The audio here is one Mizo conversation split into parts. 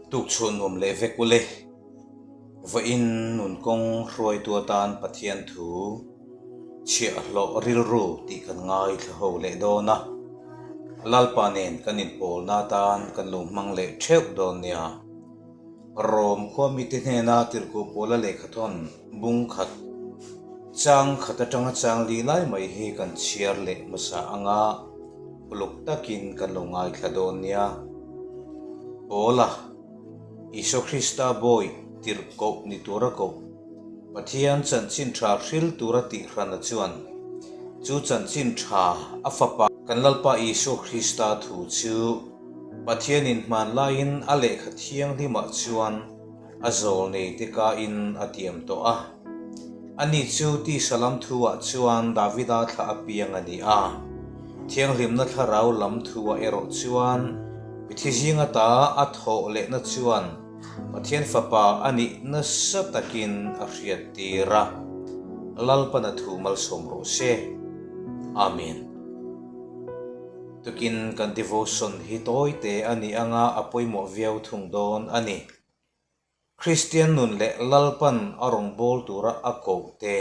Tukchhuah nuam leh vek ule. Vawiin nun kawng hruaitu atan Pathian thu chhiahhlawh rilru tih kan ngaithla ho leh dawn a. Lalpa nen kan inpawlna atan kan lo hmang leh theuh dawn nia. Rom khua mite hnena tirhkoh pawla lehkhathawn bung khat chang khat atanga chang li lai mai hi kan chhiar leh hmasa anga uluk takin kan lo ngaithla dawn nia. Pawla, Isua Krista bawi tirhkoh ni tura koh, Pathian chanchin tha hril tura tihhrana chuan chu chanchin tha a fapa kan Lalpa Isua Krista thu chu Pathianin hmanlaiin a lehkha thianghlimah chuan a zawl nei te kain a tiam tawh a. Ani chu tisa lam thuah chuan Davida thla apiang a ni a, thianghlimna thlarau lam thuah erawh chuan mithi zinga ta a thawh lehna chuan Pathian Fapa a nih nasa takin a hriattir a. Lalpana thu malsawm rawh se. Amen. Tukin kan devotion hi tawi te a nih anga a pawimawh viau thung dawn a ni. Kristian nun leh Lalpan a rawngbâwl tura a koh te,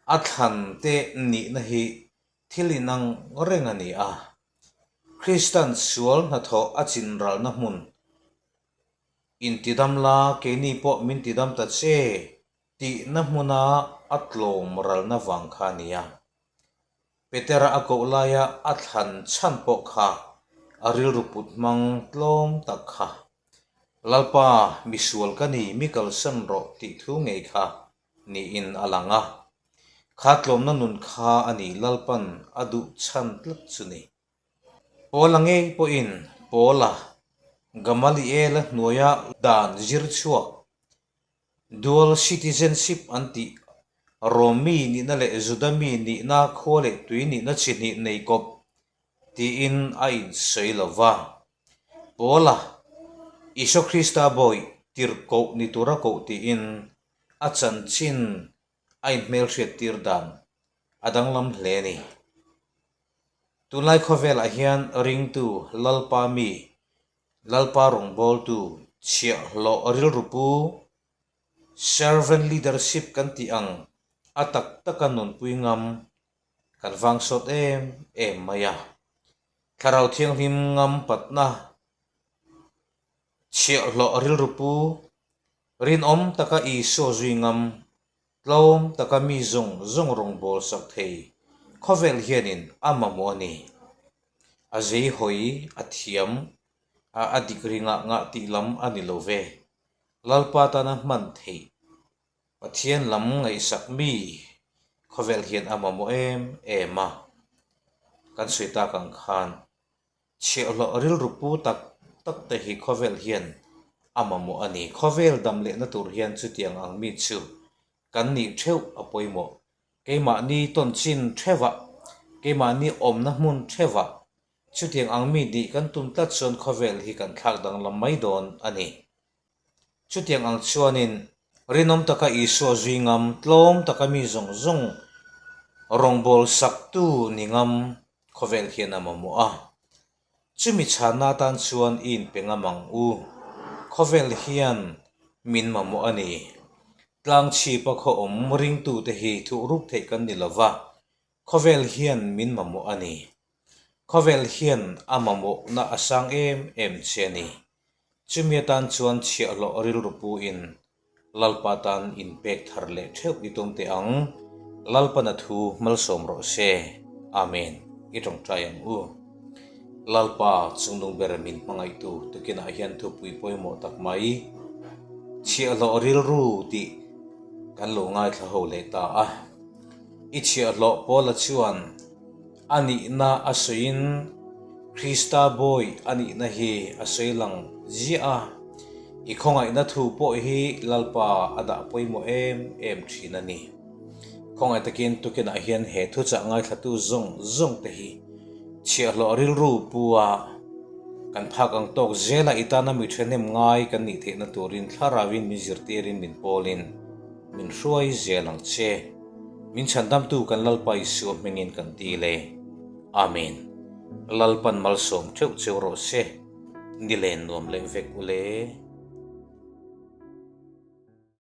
a thlan te nihna hi thil inang reng a ni a. Kristan sual hnathawh a chinralna hmun intidam la keini pawh min tidam ta che tihna hmuna a tlawm ralna vang kha a ni a. Petera a koh laia a thlan chhan pawh kha a rilru put hmang tlawm tak kha. Lalpa, misual ka ni, mi kalsan rawh tih thu ngei kha niin a lang a. Kha tlawmna nun kha a ni Lalpan a duh chhan tlat chu ni. Paula ngei pawhin Paula, Gamaliela hnuaia dan zir chhuak Dual citizenship an tih, Rom mi nihna leh Juda mi nihna khua leh tui nihna chi hnih nei kawp tiin a insawi lo va. Paula, Isua Krista bawi tirhkoh ni tura koh tiin a chanchin a inhmelhriattir dan a danglam hle a ni. Tunlai khawvelah hian ringtu Lalpa mi Lalpa rawngbawltu chhiahhlawh rilru pu, servant leadership kan tih ang a tak taka nunpui ngam kan vang sawt em em mai a. Thlarau thianghlim ngam patna chhiahhlawh rilru pu, rinawm taka Isua zui ngam Tlawm taka mi zawng zawng rawngbâwl sak thei khawvel hianin a mamawh a ni. A zei hawi, a thiam a, a dik ri ngah ngah tih lam a ni lo ve. Lalpa tana hman theih, Pathian lam ngaihsak mi khawvel hian a mamawh em em a. Kan sawi tak ang khan Chhiahhlawh rilru pu tak tak te hi khawvel hian a mamawh a ni. Khawvel dam lehna tur hian chutiang ang mi chu kan nih theuh a pawimawh. Keimahni tawn chin theuhah, keimahni awmna hmun theuhah chutiang ang mi nih kan tum tlat chuan khawvel hi kan thlak danglam mai dawn a ni. Chutiang ang chuanin rinawm taka Isua zui ngam, tlawm taka mi zawng zawng rawngbâwl saktu ni ngam khawvel hian a mamawh a. Chumi chhanna atan chuan i inpe ngam ang u. Khawvel hian min mamawh a ni. Tlangchhipa khaw awm ringtute hi thuhruk theih kan ni lo va, khawvel hian min mamawh a ni. Khawvel hian a mamawhna a sang em em che a ni. Chumi atan chuan chhiahhlawh rilru puin Lalpa tan inpek thar leh theuh i tum teh ang. Lalpana thu malsawm rawh se. Amen. I tawngtai ang u. Lalpa chungnung ber min hmangaihtu tukinah hian thupui pawimawh tak mai chhiahhlawh rilru tih kan lo ngaithla ho leh ta a. I chhiahhlawh Paula chuan A nihna a sawiin Krista bawi a nihna hi a sawi lang ziah a, i khawngaihna thu pawh hi Lalpa a dah pawimawh em em thin a ni. Khawngaih takin tukinah hian he thuchah ngaithlatu zawng zawng te hi chhiahhlawh rilru pu a, kan phak ang tawk zela i tana mi thahnem ngai kan nih theihna turin thlarauin min zirtirin min pawlin min hruai zel ang che. Min chhandamtu kan Lalpa Isua hmingin kan dil e. Amen. Lalpan malsawm theuh cheu rawh se. Nilen nuam leh vek ule.